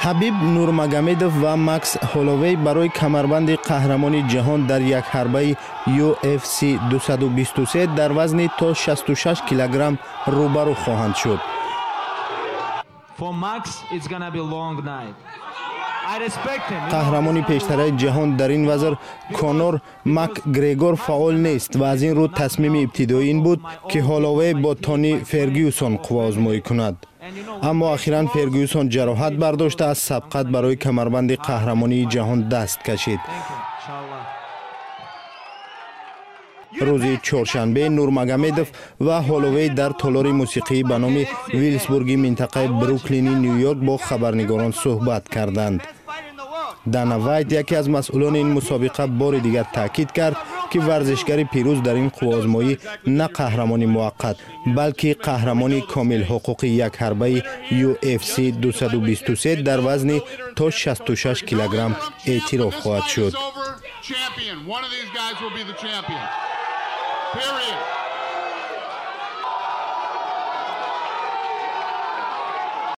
Ҳабиб Нурмагомедов ва Макс Ҳоловей барои камарбанди қаҳрамони ҷаҳон дар якҳарбаи UFC 223 дар вазни то 66 килограмм рӯбарӯ хоҳанд шуд. For Max, it's gonna be long night. I respect him. Қаҳрамони пештараи ҷаҳон дар ин вазн, Конор Макгрегор, фаъол нест ва аз ин рӯ тасмими ибтидоӣ ин буд, ки Ҳоловей бо Тони Фергюсон қувваозмоӣ кунад. Аммо ахиран Фергюсон ҷароҳат бардошта, аз сабқат барои камарбанди қаҳрамонии ҷаҳон даст кашид. Inshallah. Рӯзи чоршанбе Нурмагомедов ва Ҳоловей дар толори мусиқӣ ба номи Вилсбурги минтақаи Бруклини Ню-Йорк бо хабарнигорон суҳбат карданд. Дана Вайт, яке аз масъулони ин мусобиқа, бори дигар таъкид кард, ки варзишгари пирӯз дар ин қувваозмоӣ на қаҳрамони муваққат, балки қаҳрамони комилҳуқуқи якҳарбаи UFC 223 дар вазни то 66 килограмм эътироф хоҳад шуд. Champion. One of these guys will be the champion. Period.